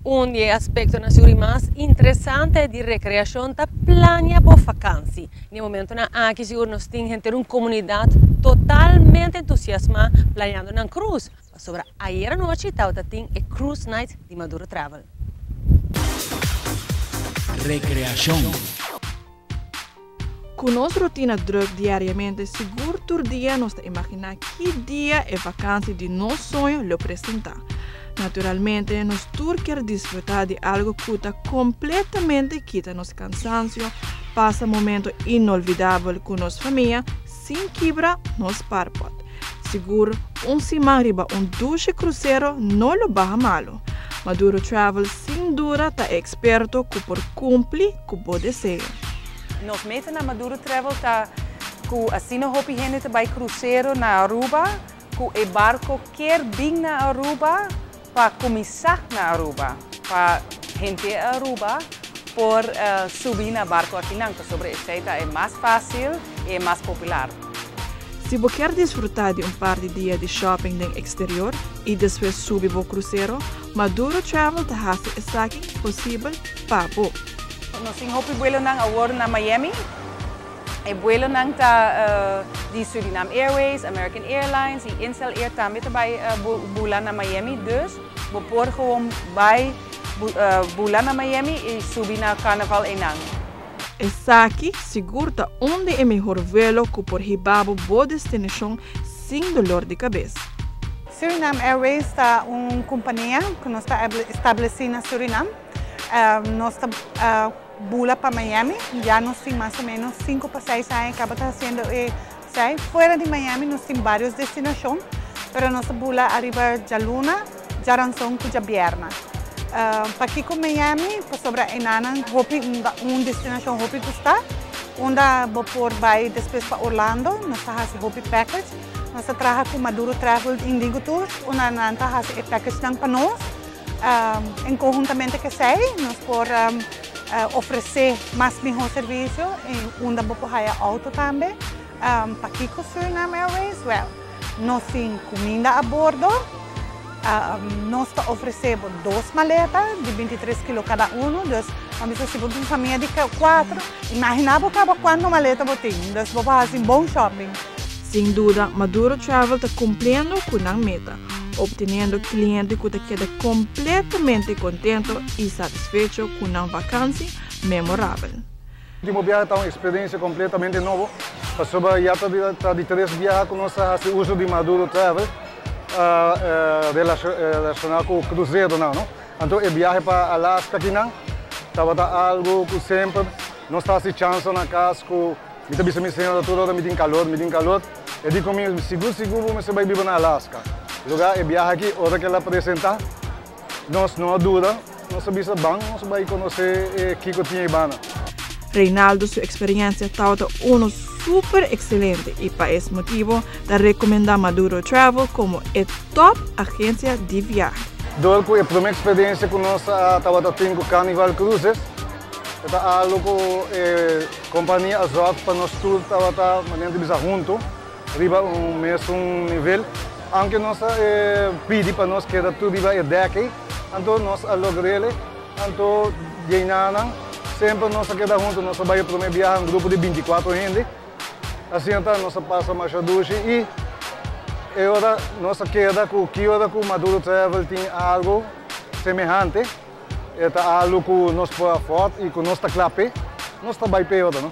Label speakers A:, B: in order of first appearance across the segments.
A: Un di e aspectonan sigur mas interesante di recreacion ta plania bo vakantie. Na e momentonan aki sigur nos tin henter un comunidad totalmente entusiasma planeando nan cruise. Pasobra ayera nochi tabata tin e Cruise Night di Maduro Travel.
B: Recreacion.
C: Cu nos rutina druk diariamente, sigur tur dia nos ta imagina ki dia e vakantie di nos soño lo presenta. Naturalmente, nos tur kier disfruta di algo cu ta completamente kita nos cansancio, pasa momento inolvidabel cu nos famia sin kibra nos spaarpot. Sigur, un siman riba un dushi crucero no lo baha malo. Maduro Travel sin duda ta e experto cu por cumpli cu bo deseo.
D: Nos meta na Maduro Travel ta cu asina hopi hende ta bay crucero na Aruba, cu e barco kier bin na Aruba pa cuminsa na Aruba, pa hende Aruba por subi na barco akinan, pasobra esey ta e mas facil y e mas popular.
C: Si bo kier disfruta di un par di dia di shopping den exterior y despues subi bo crucero, Maduro Travel ta haci esaki posibel pa bo.
D: Nos tin hopi vuelonan awor na Miami. E vuelonan ta di Suriname Airways, American Airlines y Insel Air tambe ta bay bula na Miami. Dus bo por gewoon bay bula na Miami y subi na Carnival einan.
C: Esaki sigur ta un di e mihor vuelo cu por hiba bo bo destinacion sin dolor di cabes.
E: Suriname Airways ta un compania cu nos ta estableci na Suriname. Nos ta bula pa Miami, ya nos tin mas o menos 5 pa 6 aña caba ta haciendo esey. Fuera di Miami nos tin varios destinacion, pero nos ta bula ariba djaluna, djaranson cu djabierna. Pakico Miami? Pasobra enanan hopi un destinacion hopi gusta, unda bo por bay despues pa Orlando, nos ta haci hopi package. Nos ta traha cu Maduro Travel Indigo Tours, unda nan ta haci e packagenan pa nos. En conhuntamente cu esey, nos por ofrece mas miho servicio y unda bo por haya auto tambe. Pakico Suriname Airways? Well, nos tin cuminda a bordo, nos ta ofrece bo dos maleta di 23 kilo cada uno, dus ban bisa si bo tin un famia di cuatro, imagina bo caba cuanto maleta bo tin, dus bo por haci bon shopping.
C: Sin duda, Maduro Travel ta cumpliendo cu nan meta, obteniendo cliente cu ta keda completamente contento y satisfecho cu nan vakantie memorabel.
F: Ultimo biahe ta un experiencia completamente nobo, pasobra ya ta di tres biaha cu nos ta haci uso di Maduro Travel relaciona cu cruceronan, no? Anto e biahe pa Alaska akinan tabata algo cu semper nos ta haci chansa na cas cu mi ta bisa mi señora tur ora mi tin calor, mi tin calor. E di cu mi, sigur sigur bo mester bay biba na Alaska. Lugar e biahe aki ora cu el a presenta, nos no a duda, nos a bisa ban nos bay conoce e kico tin eybana.
C: Reinaldo su experiencia tabata uno super excelente y pa es motibo ta recomenda Maduro Travel como e top agencia di viahe.
F: Door cu e prome experiencia cu nos a tabata tin cu Carnival Cruises, e ta algo cu e compania a zorg pa nos tur tabata, manera di bisa, hunto riba un mesun nivel. Aunke nos a pidi pa nos keda tur riba e dek ey, anto nos a logr'el. Anto djeinanan semper nos a keda hunto, nos a bai e prome biaha un grupo di 24 hende. Asina ta nos a pasa masha dushi y e ora nos a keda cu ki ora cu Maduro Travel tin algo semehante, e ta algo cu nos por afford y cu nos ta cla p'e, nos ta bai p'e ora, no?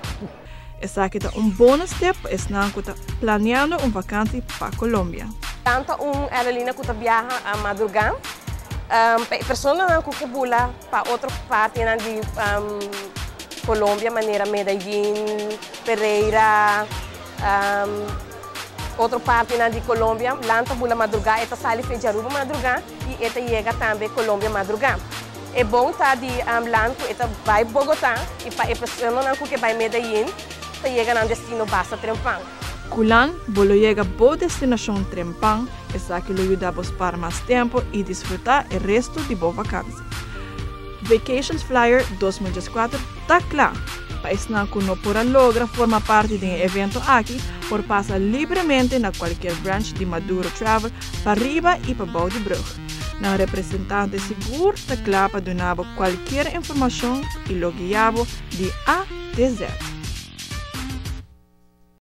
C: Esaki ta un bonus tip pa esnan cu ta planeando un vakantie pa Colombia.
G: Tanto un aerolínea cu ta biaha a madruga, pa e personanan cu ke bula pa otro partinan di Colombia manera Medellin, Pereira, otro partinan di Colombia, lan ta bula madruga, e ta sali fe di Aruba madruga y e ta yega tambe Colombia madruga. E bon ta di lan cu e ta bay Bogota y pa e personanan cu ke bay Medellin ta yega nan destino basta trempan.
C: Cu lan, bo lo yega bo destinacion trempan, esaki lo yuda bo spar mas tempo y disfruta e resto di bo vakantie. Vacations Flyer 2014 ta cla! Pa esnan cu no por a logra forma parti den e evento aki, por pasa libremente na cualkier branch di Maduro Travel pa riba y pa bou di brug. Nan representante sigur ta cla pa duna bo cualkier informacion y lo guia bo di A te Z.